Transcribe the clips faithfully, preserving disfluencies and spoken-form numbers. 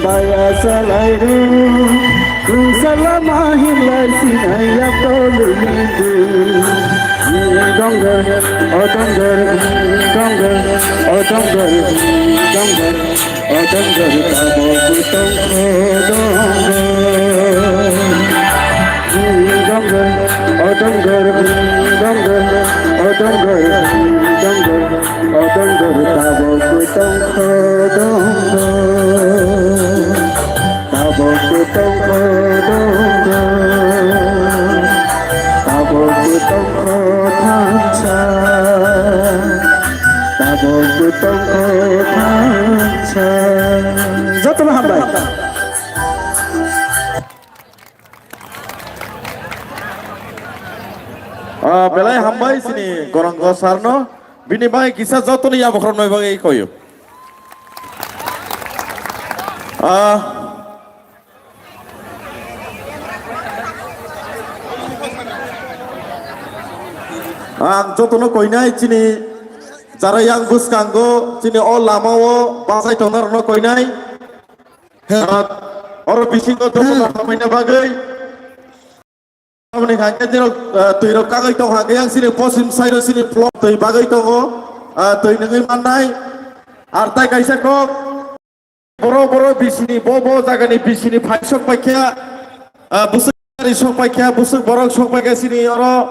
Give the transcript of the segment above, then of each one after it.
Maya salai ru, kusala mahin lai sinai ya tolu nindu. Ni donggar, o donggar, donggar, o donggar, donggar, o donggar, tabo kutong ko donggar. Donggar, o donggar, donggar, o donggar, donggar, o donggar, tabuk tongkho donggar. Tabuk tongkho donggar. Tabuk tongkho thansa. Tabuk tongkho thansa. Jotono hambai. Ah, belai hambai sini Goranggo sir no. Bini bai kisa jotoni yabokhrom noi bagwi koyo. Ah, ang jotono koinai chini jara yang bwskango chini o lama o bachai tongna rokno koinai. Ah, oro bisingo jotono hamaina bagwi. Aboni hwnkhe nirok, ah, twi rok kagwi tong hwnkhe yang sini posim side o sini plot twi bagwi tongo, ah, twi nungwi mannai. Ar tai kaisa kok borok, borok bisini bo, bo jagani bisini phai sok paikha, ah, bwswk ari sok paikha, bwswk borok sok paikha sini oro,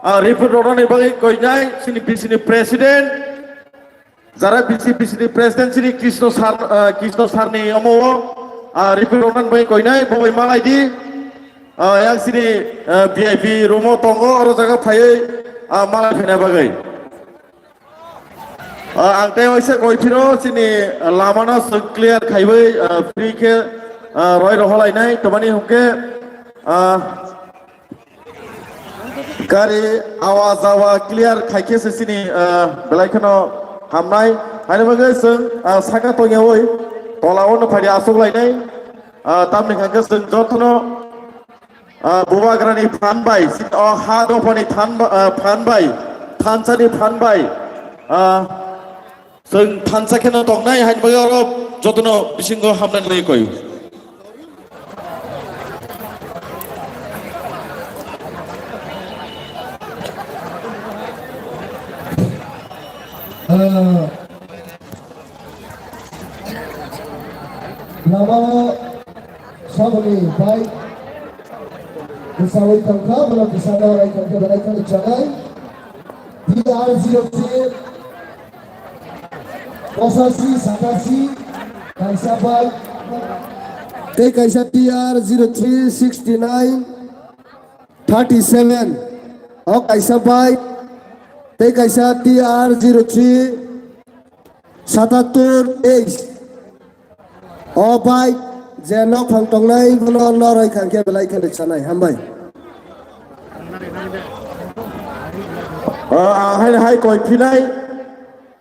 ah, report rwnani bagwi koinai sini bisini president. Jara B C B C ni president sini Krishna sir, ah, Krishna sir ni omo o, ah, report rokna bai koinai bo bai malai di. Ah, yang sini, ah, V I P room o tongo, oro jaga phaiwi, ah, malai phaina bagwi. Ah, ang tei waisa koi phiro sini, ah, lama no swk clear khaiwi, ah, free khe, ah, roi roholainai tomani hwnkhe, ah, Gari awa jawa clear khaikhe se sini, ah, belai kheno hamnai. Haino bagwi chwng, ah, saka tongyawi tola o no phari aswk lainai. Ah, tamni hwnkhe chwng jotono, ah, bubagrani phan bai, o ha dophani than ba-, ah, phan bai, thansani phan bai, ah, Chwng thansa kheno tongnai, haini bagwi oro jotono bisingo hamnani bagwi koyo. Ah, lama o saboni bai bwsawi tongkha, bono bwsano rai tongkha, belai kheno chanai. T R zero three, Pochashi, satashi, kaisa bai. Tei kaisa T R zero three sixty nine thirty seven. O kaisa bai. Tei kaisa T R zero three satattur teis. O bai, je nok phang tongnai, bono noroi khang khe belai khe rwksanai. Hambai. Ah, hai, hai, koi phinai.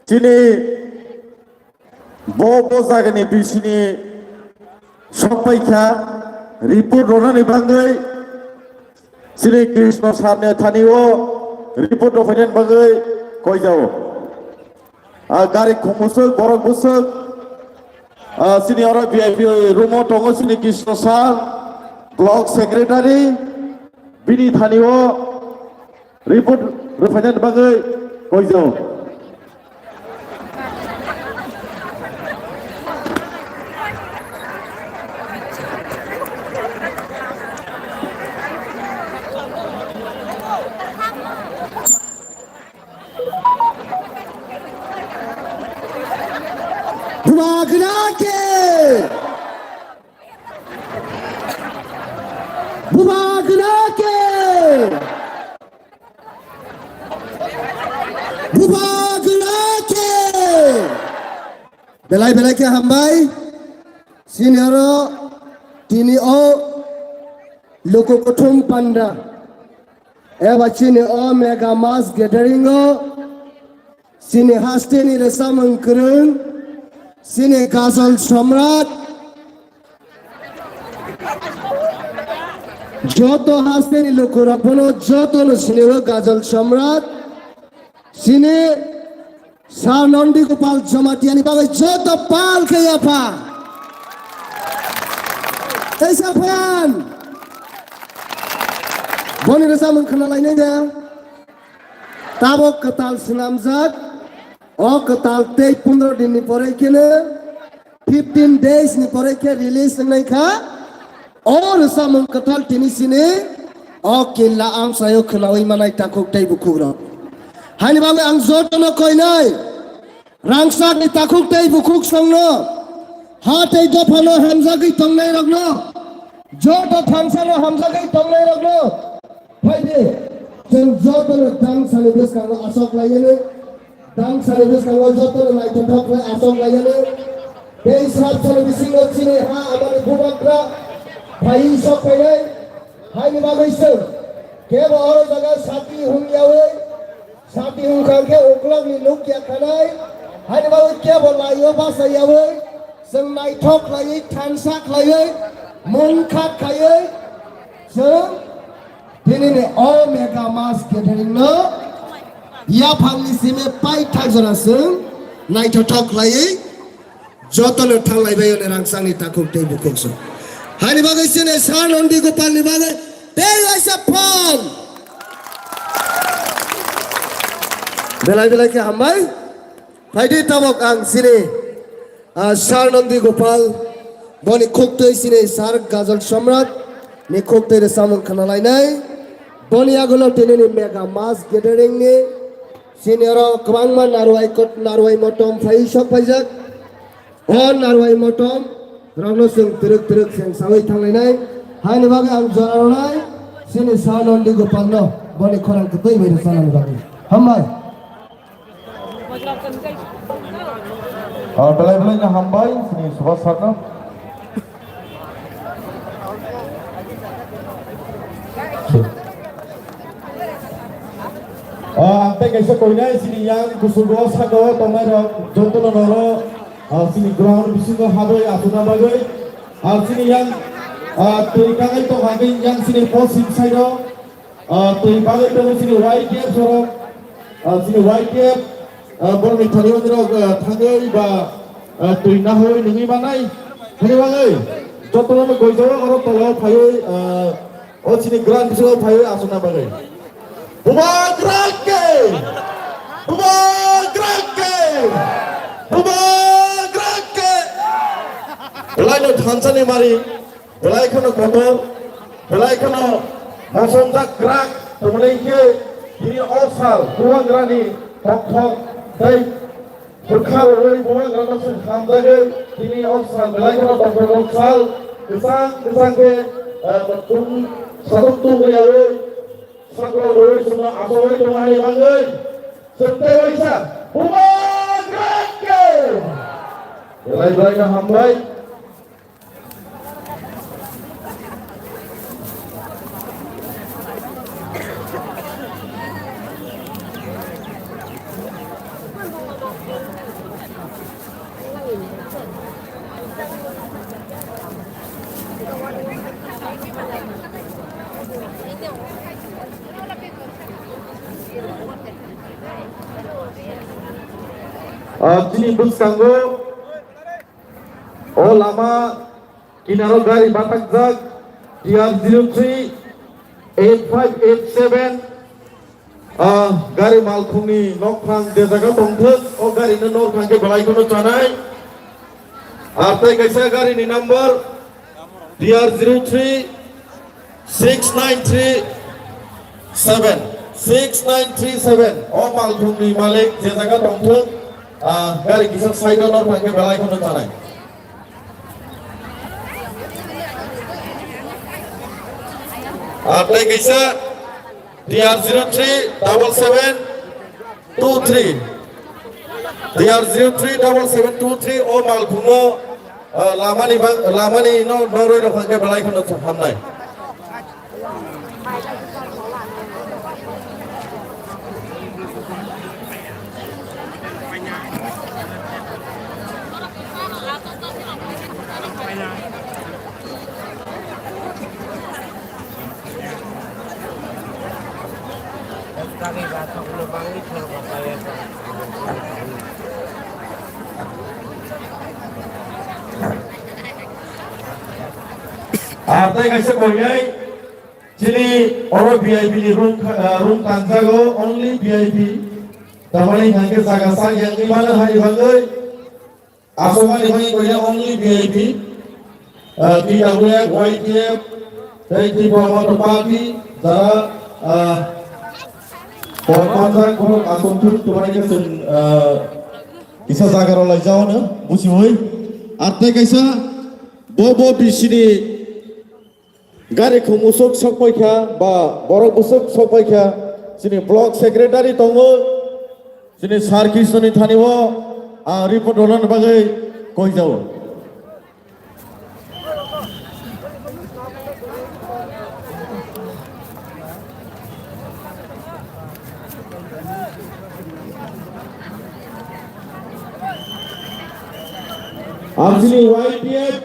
Chini bo, bo jagani bisini sok paikha report rwnani bagwi chini Krishna sir ni thani o report rw phainani bagwi koijao. Ah, gari khum bwswk, borok bwswk, ah, chini oro V I P room o tongo chini Krishna sir, block secretary, bini thani o report rw phainani bagwi koijao. Bubagra ke! Bubagra ke! Bubagra ke! Belai belai khe hambai. Chini oro tini o luku kuthum panda eba chini o mega mass gathering o chini hasteni rwchapmung kwrwng, chini Gajol Samrat, joto hasteni lukurok bono jotono sini o Gajol Samrat, chini Sir Nondi Gopal Jamatia ni bagwi joto pal khe yapha. Teisa phan. Boni rwchapmung khna lainai da. Tabok kwtal swnamjak. O kwtal tei pondro din ni pore khe no, fifteen days ni pore khe release wngnai kha. O rwchapmung kwtal tini sini o killa amchaio khwnaui manai takhuk tei bukhuk rok. Haini bagwi ang jotono koinai rangchak ni takhuk tei bukhuk songno ha tei dophano hamjagwi tongnai rokno, joto thansano hamjagwi tongnai rokno phaidi, chwng jotono damsani bwskango asok laiyani. Damsani bwskango jotono naithothok khlai asok laiyani. Tei sat sani bisingo chini ha amani bubagra phaiwi sok phainai. Haini bagwi chwng kebo oro jaga sati hung yawi, sati hung kha khe uklokni nuk ya khanai. Haini bagwi kebo laio basa yawi, chwng naithok khlaiwi, thansa khlaiwi, mung kha khaiwi, chwng Tinini o mega mass gathering no yaphangni simi paithak jora chwng naithothok khlaiwi jotono thanglaibai oni rangchakni takhuk tei bukhuk song. Haini bagwi chini Sir Nondi Gopalni bagwi tei waisa phan. Belai belai khe hambai. Phaidi tabok ang chini, ah, Sir Nondi Gopal, boni khuktwi chini Sir Gajal Samrat ni khuktwi rwchapmung khna lainai. Boni yagulo tinini mega mass gathering ni chini oro kwbangma narwai kot, narwai motom phai sok phaijak. O narwai motom rokno chwng twrwk twrwk chwng sawi thanglainai. Haini bagwi ang jora rwnai chini Sir Nondi Gopal no boni khorang kwtwi bai rwchapnani bagwi. Hambai. Ah, belai belai no hambai, chini Subhas sir no. Ah, ang tei kaisa koinai chini yang kusugo saka o tongnai rok jotono noro, ah, chini ground bisingo habwi aswkna bagwi. Ah, chini yang, ah, twi kangwi tongkha khe yang chini post side o. Ah, twi bagwi tongo chini Y T F sorok, ah, chini Y T F, ah, borokni thani manwirok, ah, thangwi ba, ah, twi nahoi nungwi manai. Thani bagwi jotono goijao oro tolao phaiwi, ah, o chini ground bisingo phaiwi aswkna bagwi. Bubagra ke! Bubagra ke! Bubagra ke! Belai no thansani mari. Belai kheno kotor, belai kheno mosongjak kwrak, tongmani khe tini o sal bubagrani tongthok tei bwkha rwui bubagrano chwng hamjagwi tini o sal belai kheno tongthok sal kwchang kwchang khe, eh, tung, satung tung rwui sakrok rwui chwngno achogwi tongna hai bagwi chwng tei waisa bubagra khe belai belai no hambai. Ah, chini bwskango o lama kinaro gari batakjak T R zero three eight five eight seven. Ah, gari malkhungni nokphang je jaga tongthok, o gari no norphang khe belai kheno chanai. Ar tei kaisa gari ni number T R zero three six nine three seven, six nine three seven. O malkhungni malik je jaga tongthok, ah, gari kisa side o norphang khe belai kheno chanai. Ar tei kaisa T R zero three double seven two three. T R zero three double seven two three o malkhungo, ah, lamani bang, lamani no noroi rok hwnkhe belai kheno hamnai. Ar tei kaisa koinai chini oro V I P ni room kha-, ah, room tanjago, only V I P. Tamani hingke jaga sak yang ni mano hai bagwi. Aswk mani bagwi koinai only V I P. Ah, T W F, Y T F, tei Tripura Mothers Party, jara, ah, pon-, ponjak borok aswk thung tubani khe chwng, ah, kisa jaga rw lai jao no, buchiwi. Ar tei kaisa bo, bo bisini gari khumswk sok paikha, ba borok bwswk sok paikha, chini block secretary tongo, chini Sir Krishna ni thani o, ah, report rwna bagwi koi jao. Ang chini Y T F,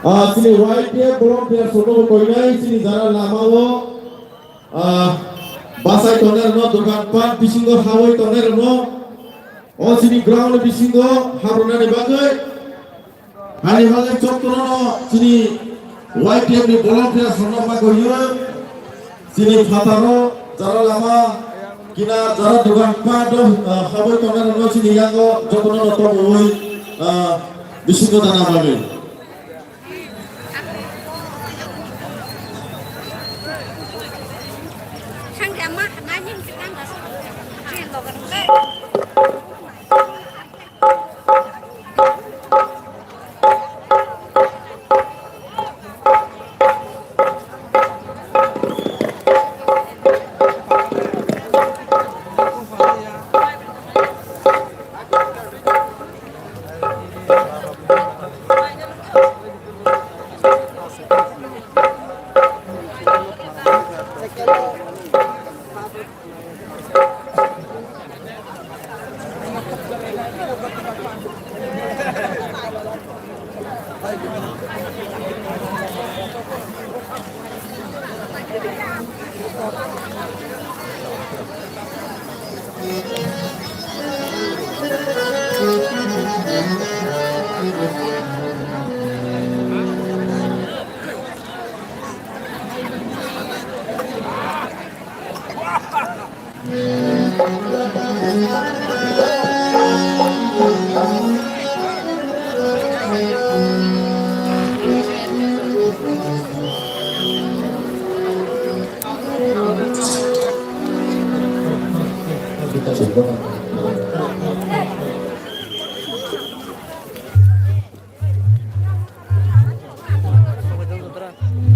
ah, chini Y T F volunteer sono koinai chini jara lama o, ah, bachai tongnai rwno, dokan pat bisingo hawi tongnai rwno, o chini ground bisingo habrwnani bagwi. Ani bagwi chokrono chini Y T F ni volunteer sono bagwi chini phataro jara lama kina jara dogan pa do, ah, habwi tongnai rokno chini yango jotono no tongwi, ah, bisingo dana bagwi.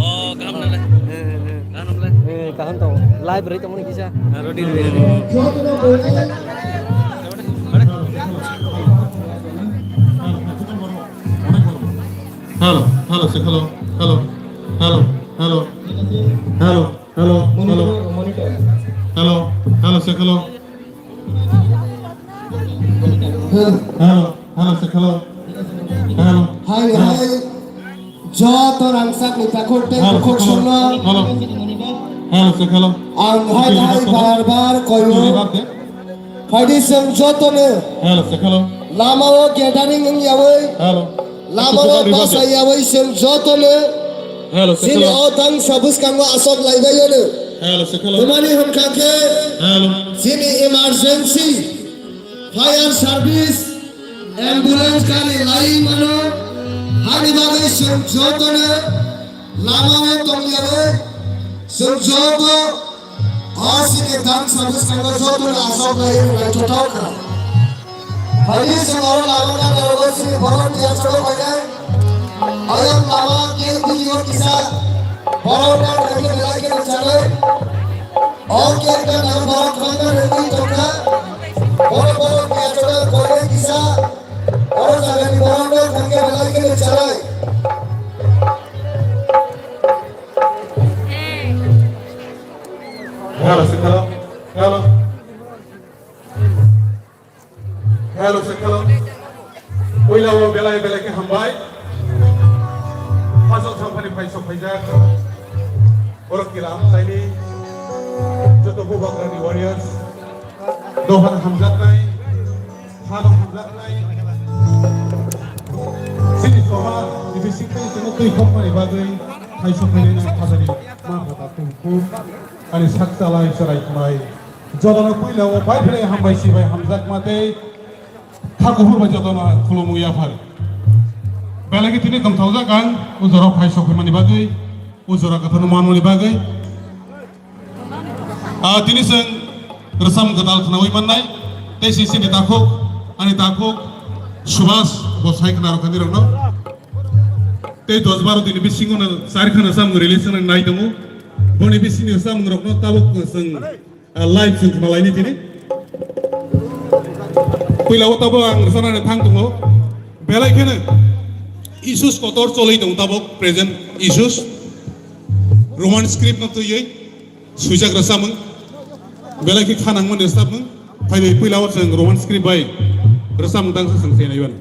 Oh, kaham na le? Eh, eh, eh. Kaham na le? Eh, kaham to. Live ri tongmani kisa. Ah, ready, ready, ready. Hello, hello, say hello, hello, hello, hello, hello, hello, hello, hello, hello, say hello. Hello, hello, say hello. Hello. Hai, hai. Joto rangchak ni takhuk tei bukhuk songno. Hello. Hello, say hello. Ang hai, hai, bar bar koyo. Phaidi chwng joto no. Hello, say hello. Lama o gathering wng yawi. Hello. Lama o basa yawi chwng joto no. Hello, say hello. Chini o tang sa bwskango asok lai bai ano. Hello, say hello. Tumani hwn kha khe. Hello. Chini emergency. Fire service, ambulance gari lai mano, hani bagwi chwng jotono lama o tongyawi, chwng joto o sini dam service kangma jotono asok lai naithothok kha. Hani chwng oro lama gana rogo sini borok tiya cholo khainai, ayang lama ke video kisa borok na khainai belai ke chanai. O kekta nang borok thangna rwgwi tongkha. Borok borok kechora koinai kisa. O jagani borok no thangkhe belai kheno chalai. Hello, say hello. Hello. Hello, say hello. Puila o belai belai khe hambai. Hajok thamphani phai sok phaijak. Borok kila amchaini joto bubagrani warriors. Dophano hamjaknai, phano hamjaknai. Chini soba, ni bising twi chini twi khokmani bagwi thaisok khainai nang thajani ma kha ta tungkhu. Ani sak chalai chwrai khwnai. Jotono puila o bai philai hambai sibai hamjakma tei kha kuphur bai jotono khulumung yaphar. Belai khe tini tongthaojak ang o jora phai sok phaimani bagwi, o jora kwthano manmani bagwi. Ah, tini chwng rwchapmung kwtal khwnaui mannai, tei si chini takhuk, ani takhuk Subhas bo sai khna rwkha nirokno. Tei dos baro dini bisingo no char khana rwchapmung release wngna nai tongo. Boni bisingni rwchapmung rokno tabuk chwng, ah, live chwng khna laini tini. Puila o tabuk ang rwchapnani thang tongo. Belai kheno issues kotor choli tongo tabuk, present issues. Roman script no twiwi swijak rwchapmung, belai khe kha nangmani rwchapmung. Phaibai puila o chwng Roman script bai rwchapmung tangsa chwng se naiban.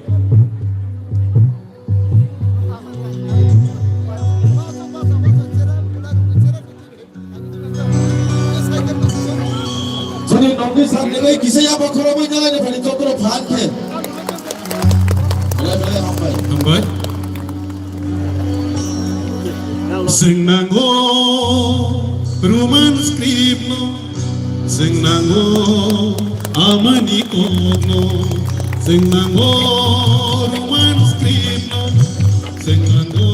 Chini nokni sakni kisa yaba khorokbai nalai ni phani chokro phan khe. Belai belai hambai. Hambai. Chwng nango Roman script no, chwng nango amani kok no, chwng nango Roman script no, chwng nango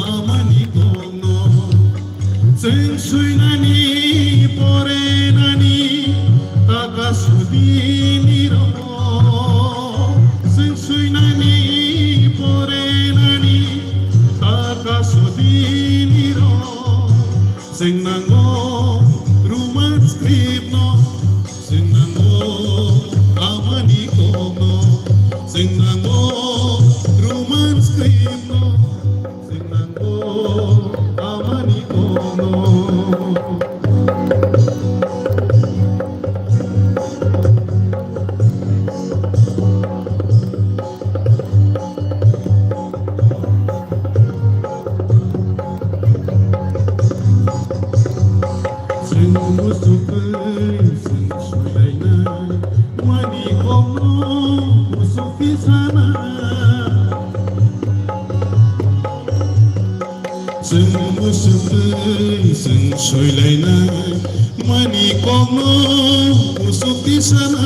amani kok no. Chwng swinani porenani taka sudini ro. Chwng swinani porenani taka sudini ro. Chwng nango Roman script no. Chwng nango amani kok no. Chwng nango Roman script no. Chwng nango amani kok no. Chwng muchukwi chwng swilainai, mani kokno muchukwi sana. Chwng muchukwi chwng swilainai, mani kokno muchukwi sana.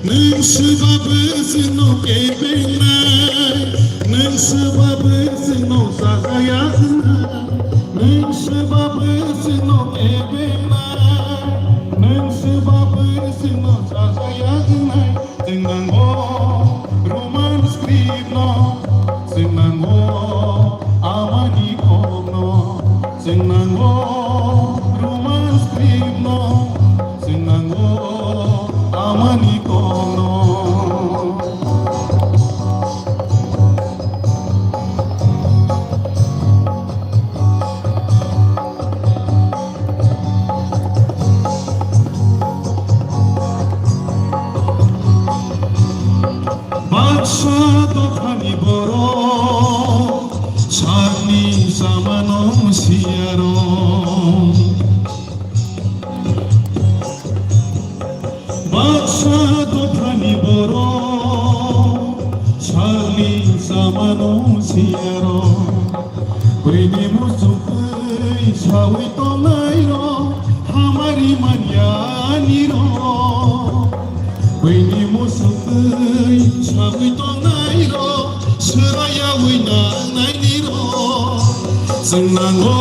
Nwng swbabu chwngno kebengnai, nwng swbabu chwngno chajaya wngnai, nwng swbabu chwngno kebengnai, nwng swbabu chwngno chajaya wngnai. Chwng nango Roman script no, chwng nango amani kok no, chwng nango Roman script no, chwng nango amani kok no. Baksa dophani borok, sakni chamano siyarok. Baksa dophani borok, sakni chamano siyarok. Bwrwini muchungtwi sawi tongnairok, hamari manyanirok. Bwrwini muchungtwi sawi tongnairok, swrayawi nangnainirok. Chwng nango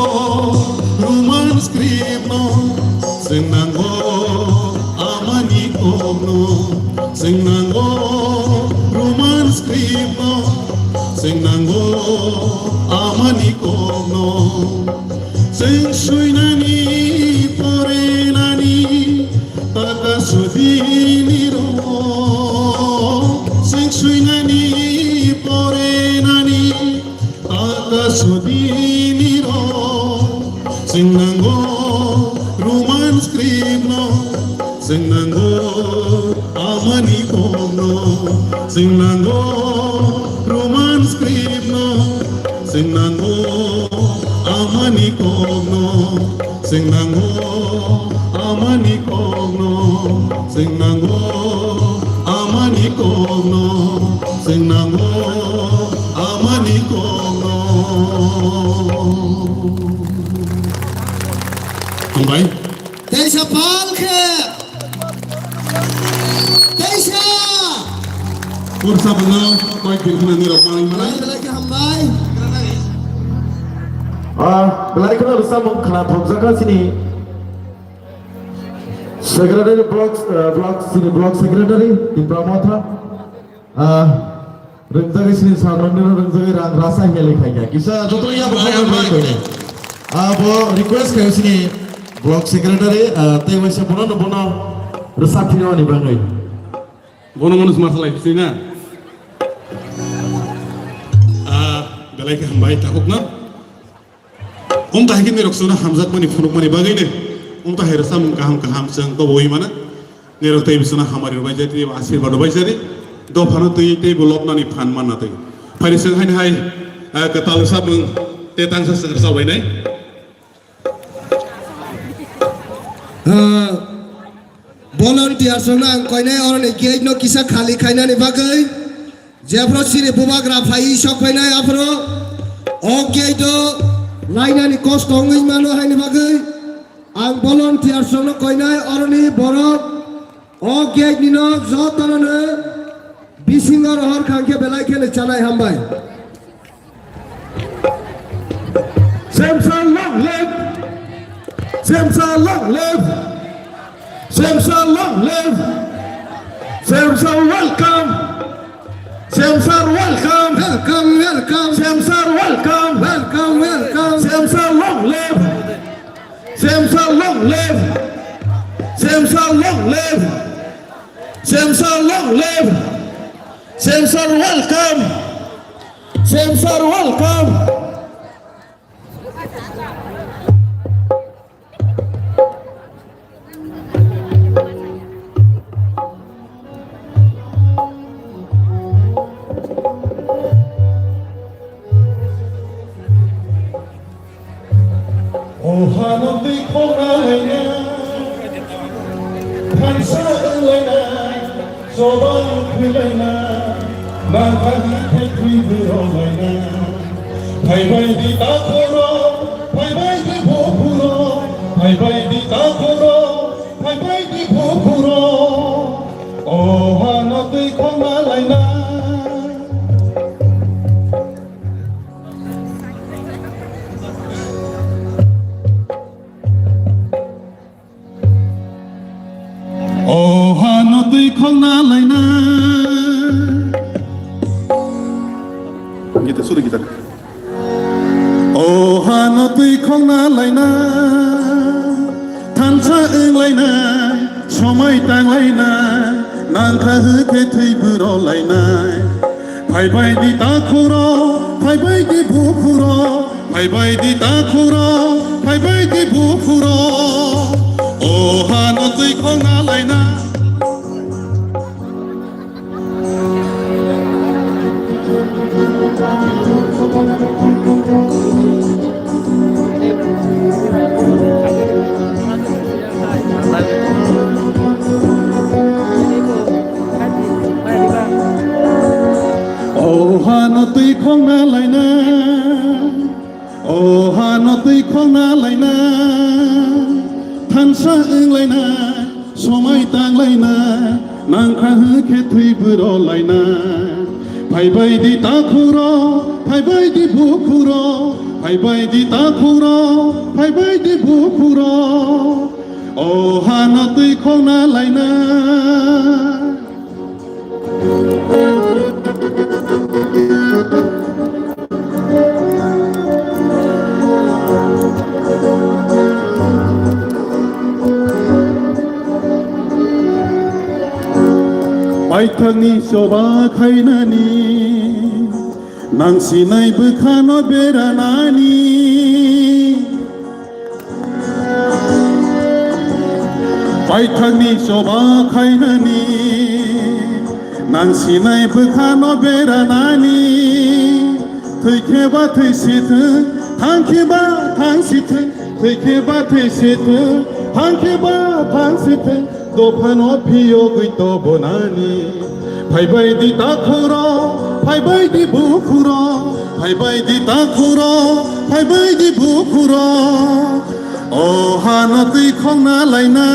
Roman script no, chwng nango amani kokno, chwng nango Roman script no, chwng nango amani kokno. Chwng swinani porenani taka sudini ro, chwng swinani porenani taka sudini ro. Chwng nango Roman script no, chwng nango amani kokno, chwng nango Roman script no, chwng nango amani kokno, chwng nango amani kokno, chwng nango amani kokno, chwng nango Hambai. Teisa pal khe. Teisa. Kursa bano koi kirkhna ni rok manai manai. Belai belai khe hambai. Ah, belai kheno rwchapmung khna thokjak kha chini secretary block, ah, block, chini block secretary Tipra Motha. Ah, rwngjagwi sini sir nokni rwngjagwi rang rasa heli khaikha. Kisa joto ya bo khaikha bai khaikha. Ah, bo request khayo sini block secretary, ah, tei waisa bono no bono rwchap phirmani bagwi. Bono manus marsalai sini na. Ah, belai khe hambai takhuk na. Wng tahai khe norok chwngno hamjakmani phunukmani bagwino wng tahai rwchapmung kaham kaham chwng koboui mano. Norok tei bwswkno hamari rwbaijadi, tei asirbad rwbaijadi. Dophano twi tei bo lobnani phan manna twi. Phaidi chwng haino hai, ah, kwtal rwchapmung tei tangsa chwng rwchapbainai. Ah, Volunteers rokno ang koinai oroni gate no kisa khali khainani bagwi, jephru chini bubagra phaiwi sok phainai aphuru o gate o lainani kosto wngwi mano haini bagwi ang volunteers rokno koinai oroni borok o gate ni no jotono no bisingo rohor kha hwnkhe belai kheno chanai hambai. Semsa long live! Semsa long live! Semsa long live! Semsa welcome! Semsa welcome! Welcome, welcome! Semsa welcome! Welcome, welcome! Semsa long live! Semsa long live! Semsa long live! Semsa long live! Semsa welcome! Semsa welcome! O hano twi khokna laina, thansa wng laina, choba khwi laina, nangkha hwnkhe thwi bwrwi laina. Phaibai di takhoro, phaibai di bukhuro, phaibai di takhoro, phaibai di bukhuro. O hano twi khokna laina. O hano twi khokna laina. Gita, suri gita. O hano twi khokna laina, thansa wng laina, somai tang laina, nangkha hwnkhe thwi bwrwi laina. Phaibai di takhoro, phaibai di bukhuro, phaibai di takhoro, phaibai di bukhuro. O hano twi khokna laina. O hano twi khokna laina, o hano twi khokna laina, thansa wng laina, somai tang laina, nangkha hwnkhe thwi bwrwi laina. Phaibai di takhoro, phaibai di bukhuro, phaibai di takhoro, phaibai di bukhuro. O hano twi khokna laina. Paithakni choba khainani, nang sinai bwkhano beranani. Paithakni choba khainani, nang sinai bwkhano beranani. Thwikhe ba thwi sithwng, thangkhe ba thang sithwng, thwikhe ba thwi sithwng, thangkhe ba thang sithwng, dophano phiyogwi tobonani. Phaibai di takhoro, phaibai di bukhuro, Phaibai di takhuk rok, phaibai di bukhuk rok, o hano twi khokna laina.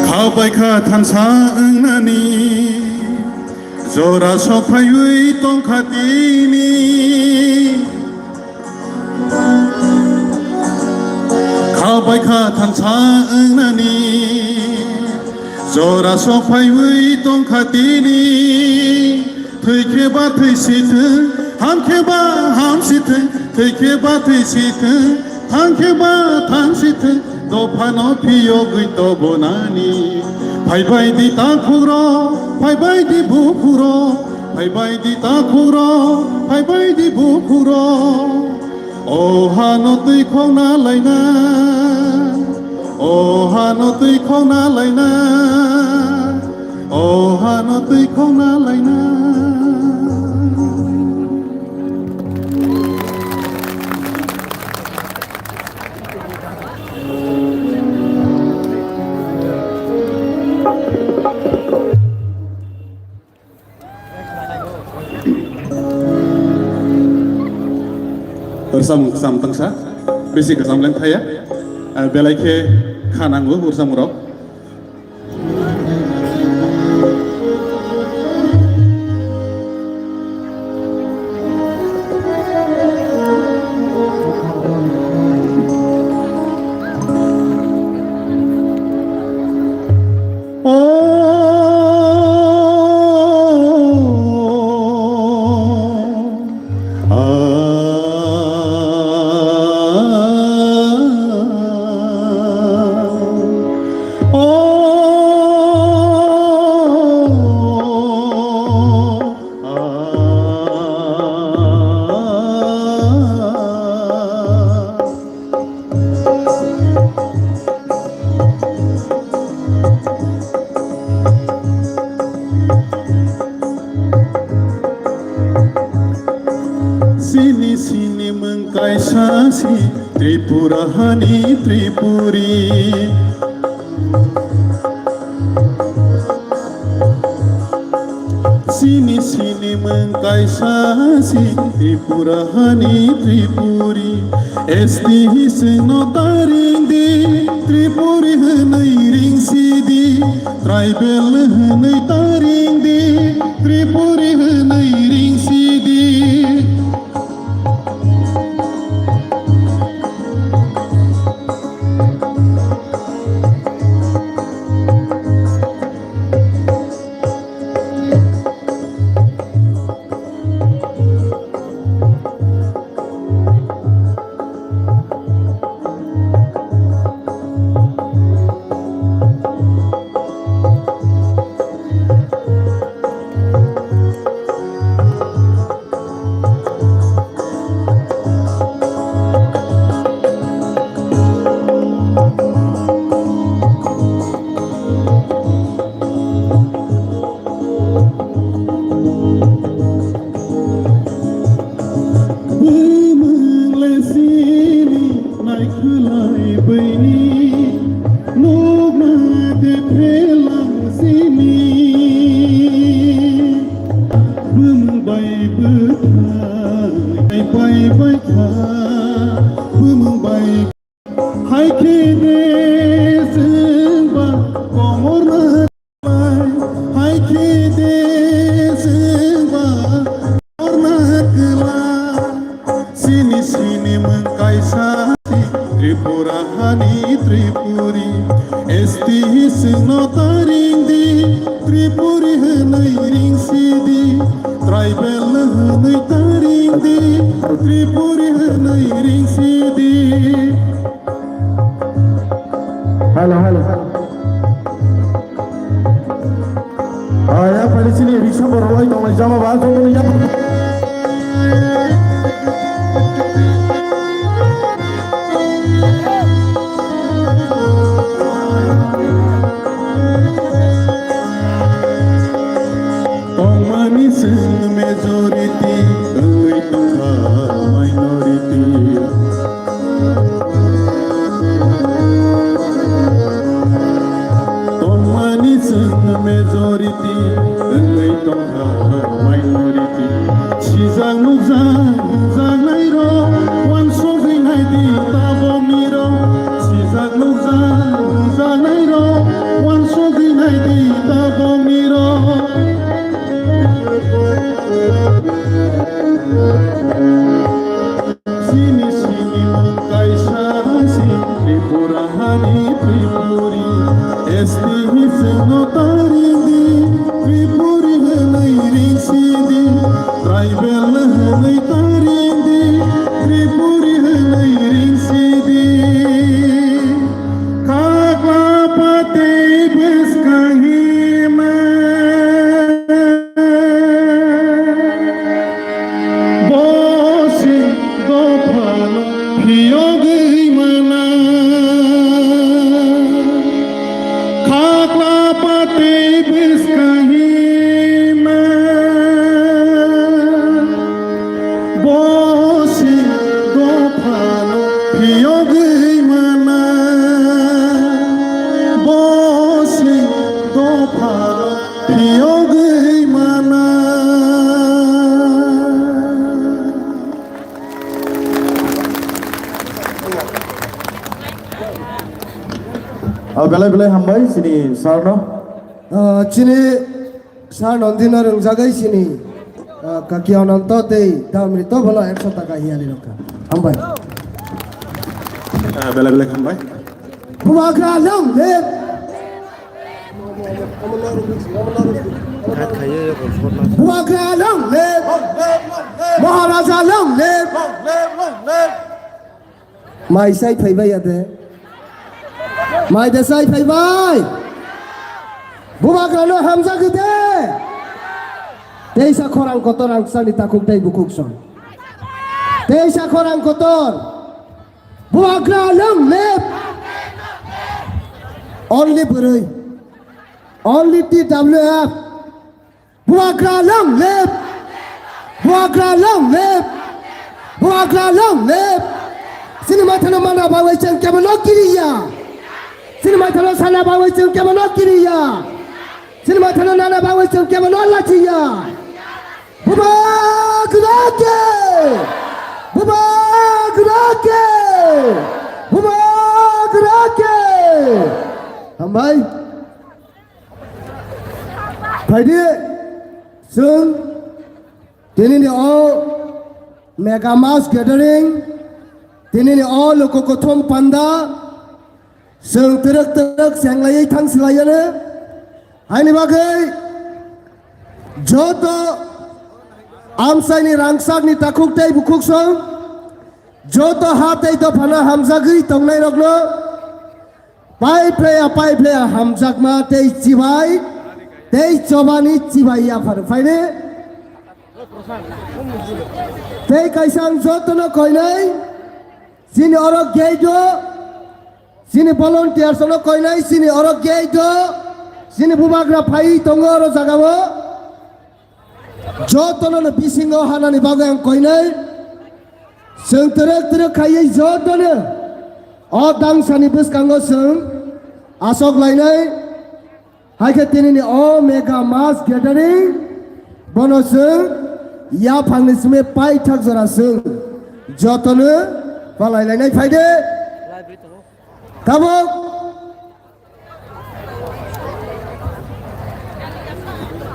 Kha bai kha thansa wngnani. Jora sok phaiwi tongkha tini. Kha bai kha thansa wngnani. Jora sok phaiwi tongkha tini. Thwi khe ba thwi si thwng, ham khe ba ham si thwng, thwi khe ba thwi si thwng. Thang khe ba thang si thwng, dophano phiyogwi tobonani. Phaibai di takhuk rok, phaibai di bukhuk rok, phaibai di takhuk rok, phaibai di bukhuk rok. O hano twi khokna laina, o hano twi khokna laina, o hano twi khokna laina. Rwchapmung kwcham tongsa, bisi kwcham leng thaya, ah, belai khe kha nango rwchapmung rok. Sini sini mwng kaisa si Tripura hani Tripuri. Sini sini mwng kaisa si Tripura hani Tripuri. S T hiswngno taring di, Tripuri hwnwi ring si di. Tribal hwnwi taring di, Tripuri hwnwi ring si di. Bumung le sini naikhwlai bini, nukna de phelang sini. Bumung bai bwthai bai bai kha, bumung bai. Hai khe de chwng ba komor na kwlai, hai khe de chwng ba komor na kwlai. Sini sini mwng kaisa si Tripura hani Tripuri. S T hiswngno taring di, Tripuri hwnwi ring si di. Tribal hwnwi taring di, Tripuri hwnwi ring si di. Hello, hello. Ah, ya, pali sini riksa borok lai tonglai jama ba, joto ni ya. Tongmani chwng majority. Nukjak, nukjaknairok, uansugwi naidi taboknirok. Sijak, nukjak, nukjaknairok, uansugwi naidi taboknirok. Chini simi mung kaisa si Tripura hani Tripuri. S T hwnkhe no taringdi, Tripuri hwnwi ringsidi, tribal hwnwi taringdi, Tripuri hwnwi ringsidi. Khakla patwi bwskang hima. Bo se dophano phiyogwi mana. Khakla patwi bwskang hima. Bo se dophano phiyogwi mana. Bo se dophano phiyogwi mana. Ah, belai belai hambai chini sir no. Ah, chini sir Nandino rwngjagwi chini, ah, kaki Ananto tei Damrito bono ekso taka hiyali rwkha. Hambai. Ah, belai belai hambai. Bubagra long live. Bubagra long live. Maharaja long live. Mai sai phaibai ya de. Mai de sai phaibai. Bubagra no hamjak de. Teisa khorang kotor ang sani takhuk tei bukhuk song. Teisa khorang kotor. Bubagra long live. Only bwrwi. Only T W F. Bubagra long live. Bubagra long live. Bubagra long live. Chini maithano mana bagwi chwng kebono kiriya. Chini maithano sana bagwi chwng kebono kiriya. Chini maithano nana bagwi chwng kebono lachiya. Bubagra ke! Bubagra ke! Bubagra ke! Hambai. Phaidi, chwng tinini o mega mass gathering, tinini o luku kuthum panda, chwng twrwk twrwk chenglaiwi thang swlaiya le. Haini bagwi joto amchaini rangchakni takhuk tei bukhuk song, joto ha tei dophano hamjagwi tongnairokno pai phlaiya, pai phlaiya hamjakma tei chibai tei chobani chibai yaphar phaidi. Tei kaisa ang jotono koinai, chini oro gate o, chini volunteers no koinai, chini oro gate o, chini bubagra phai tongo oro jaga o. Jotono no bisingo hanani bagwi ang koinai. Chwng twrwk twrwk khaiwi jotono o dangsani bwskango chwng asok lainai. Hai khe tinini o mega mass gathering bono chwng yaphangni simi paithak jora chwng jotono palai lainai phaidi. Tabuk.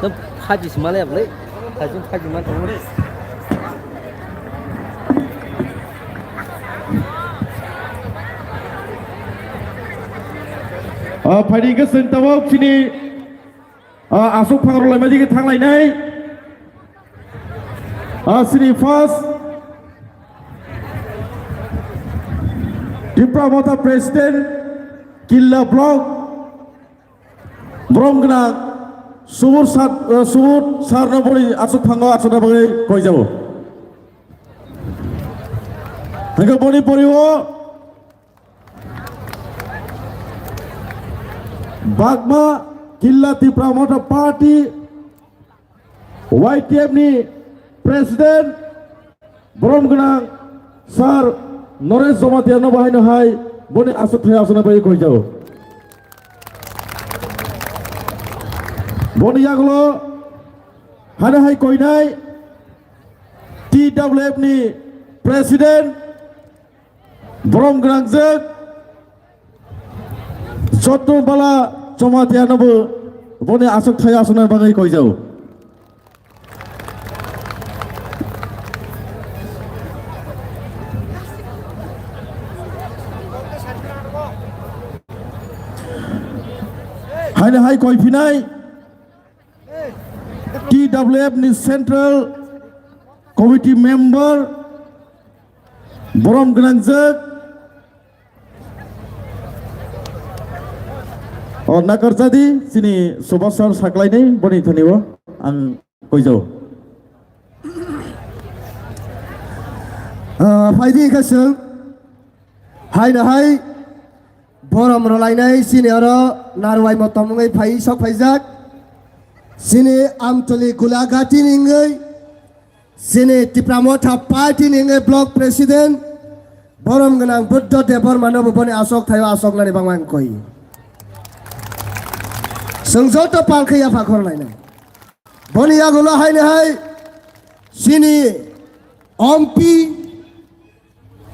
Tei phaji se malai ablai. Phaji, phaji man tongmani. Ah, phaidi ke sing tabuk chini, ah, asuk phangrok laimadi ke thanglainai. Ah, chini first Tipra Motha President, Killa Block, borom gwnang Subur Sar, eh, Subur Sar no boni asuk phango asukna bagwi koijao. Hingke boni poriwo Bagma Killa Tipra Motha Party Y T F ni President borom gwnang Sir Noresh Jamatia no bahai no hai boni aswk thai aswk na bai koi jao. Boni yagulo hano hai koinai T W F ni President, borom gwnangjak Chotto Bala Jamatia no bo boni aswk thai aswkna bagwi koijao. Haino hai koiphinai T W F ni Central Committee member, borom gwnangjak, o nakarjadi chini Subhash sir saklainai boni thani o ang koijao. Ah, phaidi khe chwng haino hai borom rwlainai chini oro narwai motom wngwi phai sok phaijak. Chini Amtoli Gulagati ni wngwi chini Tipra Motha Party ni wngwi block president borom gwnang Buddha Debbarma no bo boni aswk thaio aswknani bagwi ang koi. Chwng joto pal khe yapha khorlainai. Boni yagulo haino hai chini Ompi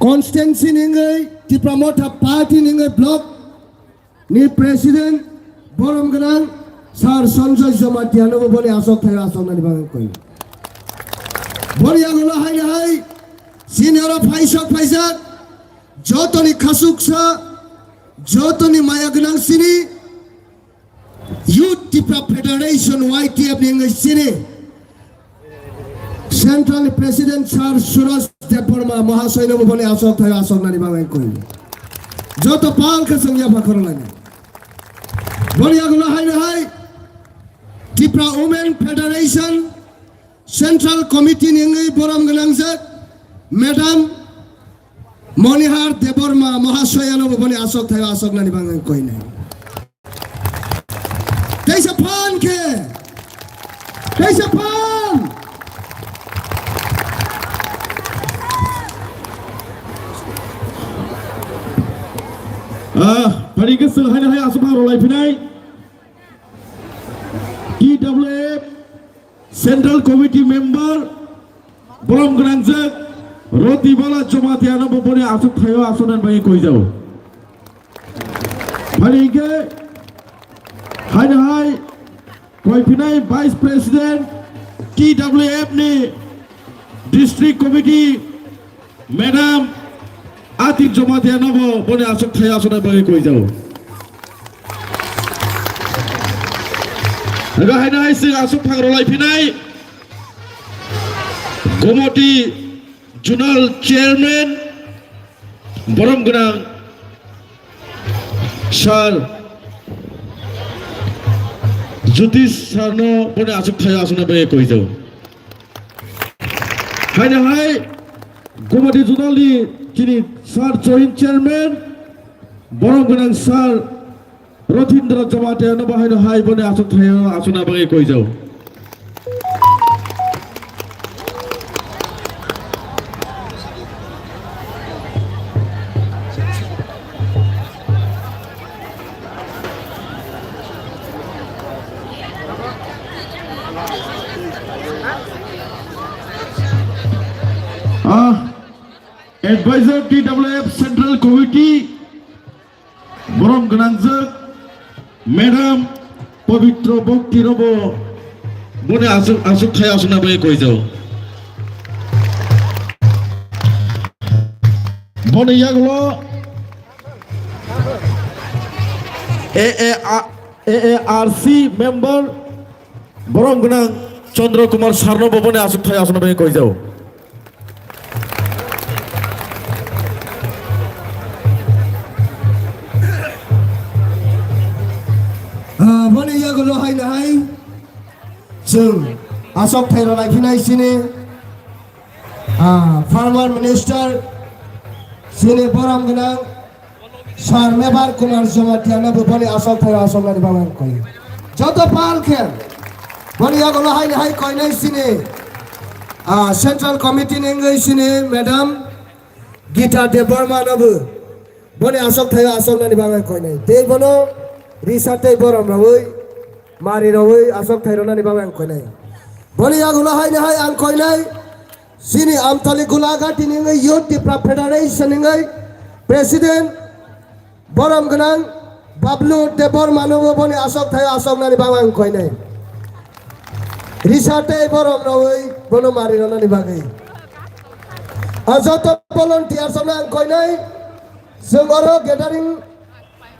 constituency ni wngwi Tipra Motha Party ni wngwi block ni president borom gwnang Sir Sanjoy Jamatia no bo boni aswk thaio aswknani bagwi koi. Boni yagulo haino hai chini oro phai sok phaijak jotoni khasuksa, jotoni maya gwnang chini Youth Tipra Federation, Y T F ni wngwi chini Central President Sir Suraj Debbarma Mahasai no bo boni aswk thaio aswknani bagwi koi. Joto pal khe chwng yapha khorlainai. Boni yagulo haino hai Tipra Women Federation Central Committee ni wngwi borom gwnangjak Madam Monihar Debbarma Mahasaya no bo boni aswk thaio aswknani bagwi koinai. Teisa phan khe. Teisa phan. Ah, pari ke sel hai hai aswk rwlai phinai. T W F Central Committee member, borom gwnangjak Roti Bala Jamatia no bo boni aswk thaio aswknani bagwi koijao. Phani hwnkhe haino hai koiphinai Vice President T W F ni District Committee Madam Atik Jamatia no bo boni aswk thaio aswknani bagwi koijao. Aga haino hai chwng aswk phang rwlai phinai Gomoti Zonal Chairman borom gwnang Sir Jyotish Sir no boni aswk thaio aswknani bagwi koijao. Haino hai Gomoti Zonal ni chini Sir Joint Chairman borom gwnang Sir Rothindra Jamatia no bo haino hai boni aswk thaio aswknani bagwi koijao. Ah, Advisor T W F Central Committee borom gwnangjak Madam Pabitra Bhakti no bo boni aswk, aswk thaio aswknani bagwi koijao. Boni yagulo A A R, A A R C member borom gwnang Chandra Kumar Sir no bo boni aswk thaio aswknani bagwi koijao. Ah, boni yagulo haino hai chwng aswk thaio rwlai phinai chini, ah, former minister chini borom gwnang Sir Mebar Kumar Jamatia no bo boni aswk thaio aswknani bagwi ang koi. Joto pal khe boni yagulo haino hai koinai chini, ah, Central Committee ni wngwi chini Madam Gita Debbarma no bo boni aswk thaio aswknani bagwi ang koinai. Tei bono risa tei borom rwui mari rwui aswk thai rwnani bagwi ang koinai. Boni yagulo haino hai ang koinai Chini Amthali Gulaghat ni wngwi Youth Tipra Federation ni wngwi President borom gwnang Bablu Debbarma no bo boni asok thaio asoknani bagwi ang koinai. Risa tei borom rogwi bono mari rwnani bagwi. A joto volunteers no ang koinai. Chwng oro gathering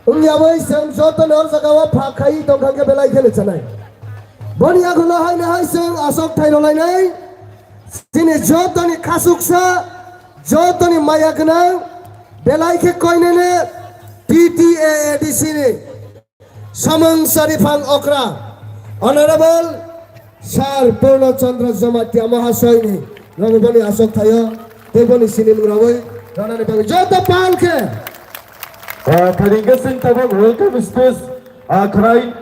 wngyawi chwng joto ni oro jaga o phak khai tongkha khe belai kheno chanai. Boni yagulo haino hai chwng asok thai rwlainai. Chini jotoni khasuksa, jotoni maya gwnang, belai khe koinene T T A A D C ni samung chariphang okra Honorable Sir Purno Chandra Jamatia Mahasoy ni rwngmani asok thaio tei boni sinimung rwwi rwnani bagwi joto pal khe. Ah, thani hwnkhe chwng tabuk welcome speech, ah, khwnai,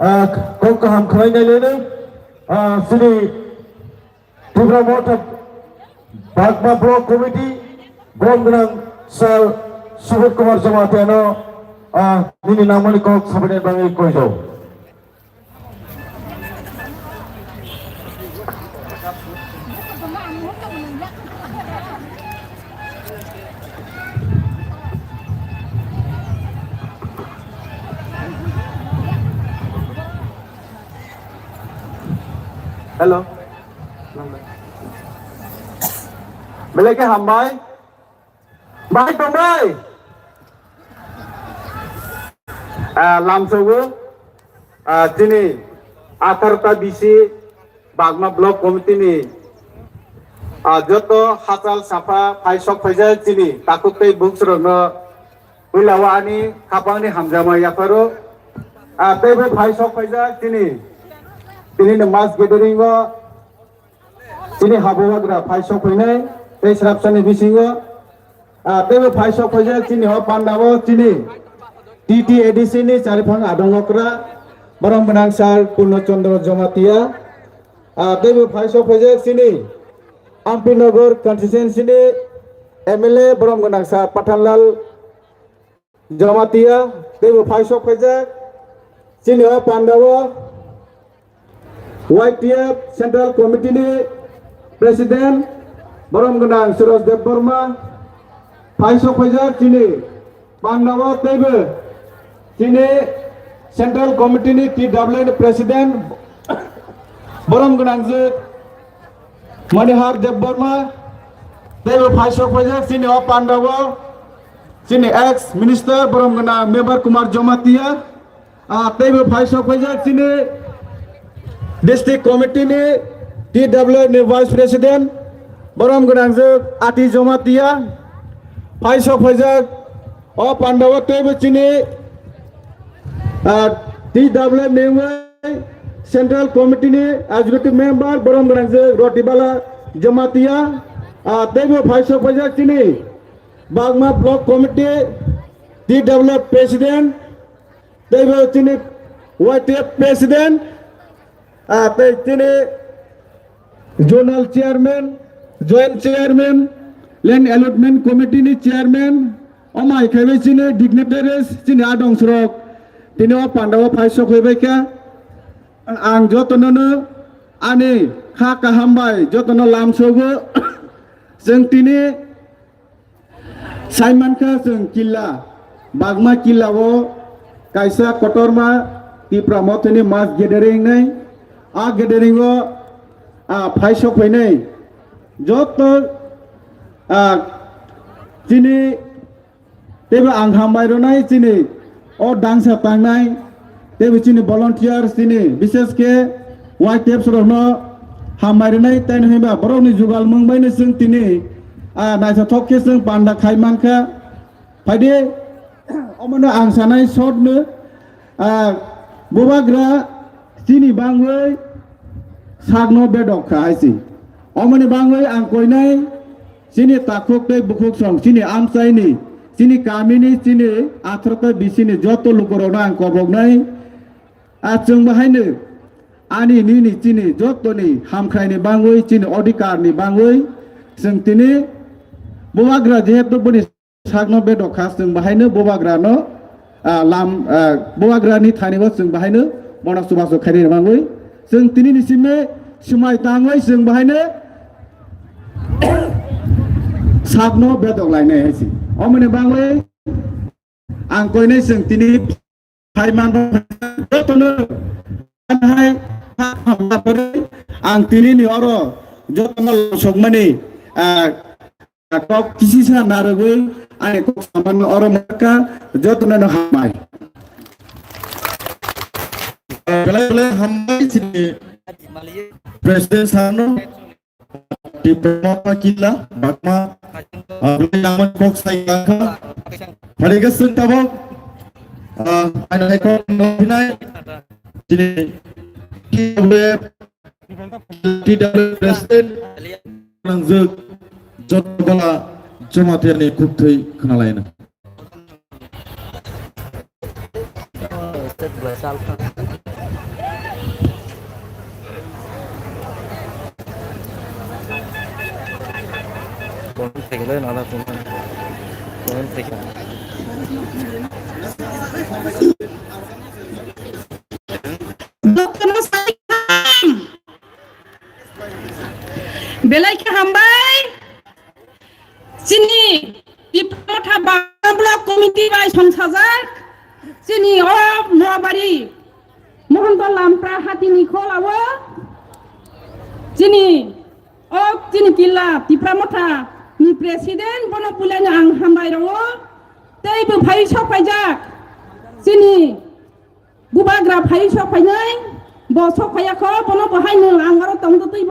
ah, kok kaham khwnai nai leno, ah, chini Tipra Motha Bagma Block Committee, borom gwnang Sir Subodh Kumar Jamatia no, ah, nini nangmani kok sabaini bagwi koijago. Hello. Belai khe hambai. Bai tongbai. Ah, lamsogo. Ah, chini athar ta bisi Bagma Block Committee ni, ah, joto hachal sapha phai sok phaijak chini takhuk tei bukchwrwkno puila o ani khapangni hamjakma yapharo. Ah, teibo phai sok phaijak chini, chini ni mass gathering o chini habugra phai sok phainai tei srapsani bisingo, ah, teibo phai sok phaijak chini o pandao chini T T A D C ni chariphang adong okra borom gwnang Sir Purno Chandra Jamatia, ah, teibo phai sok phaijak chini Ampinagar constituency ni M L A borom gwnang Sir Pathanlal Jamatia, teibo phai sok phaijak. Chini o pandao Y T F Central Committee ni President borom gwnang Suraj Debbarma phai sok phaijak. Chini pandao teibo chini Central Committee ni T W ni President borom gwnang je Manihar Debbarma, teibo phai sok phaijak chini o pandao, chini ex minister borom gwnang Mebar Kumar Jamatia, ah, teibo phai sok phaijak chini district committee ni T W ni vice president borom gwnang je Ati Jamatia, phai sok phaijak o pandao teibo chini, ah, T W ni wngwi Central Committee ni Executive Member borom gwnang je Rotibala Jamatia, ah, teibo phai sok phaijak chini Bagma Block Committee T W President, teibo chini Y T F President, ah, tei chini Zonal Chairman, Joint Chairman, Land Allotment Committee ni Chairman, omai khaibai chini dignitaries, chini adong surok, tini o pandao phai sok phaibai kha. Ang jotono no ani kha kaham bai jotono lamsogo. Chwng tini Saimankha chwng killa, Bagma killa o kaisa kotorma Tipra Mothani mass gathering nai, a gathering o, a, phai sok phainai joto, a, chini teibo ang hambai rwnai chini o dangsa tangnai. Teibo chini volunteers chini, bishes khe Y T F rokno hambai rwnai, taino hinba borokni jugal mung baino chwng tini, ah, naithothok khe chwng panda khai mankha. Phaidi, omono ang sanai short no, ah, bubagra chini bangwi sakno bedok kha hai se. Omoni bangwi ang koinai chini takhuk tei bukhuk song, chini amchaini, chini kamini, chini atharta bisini joto lukurokno ang koboknai. A chwng bahaino ani nini chini jotoni hamkhraini bangwi, chini odhikarni bangwi chwng tini bubagra jehetu boni sakno bedok kha, chwng bahaino bubagrano, ah, lam, ah, bubagrani thani o chwng bahaino mono chubachu khainai rwmangwi chwng tini ni simi swmai tangwi chwng bahaino sakno bedok lainai hai se. Omoni bagwi ang koinai chwng tini phai man jotono hai ang tini ni oro jotono sokmani, ah, kok kisi sa narwgwi ani kok samano oro maka jotono no hambai. Belai belai hambai chini President sano. Tipra Motha Killa, Bakma, ah, belai nangmani kok sai langkha. Phari khe chwng tabok, ah, aina hai kok no hinai. Chini T W F, T W F President, nangjwk joto bola Jamatia ni khubthwi khwnalaina. Belai khe hambai. Chini Tipra Motha Bakma Block Committee bai songchajak, chini o Noabari Mohandol Lampra hatini kholao, chini o chini killa Tipra Motha ni President, bono puilano ang hambai rwo, tei bo phai sok phaijak, chini bubagra phai sok phainai, bo sok phaiya kho, bono bo haino ang oro tongtwi.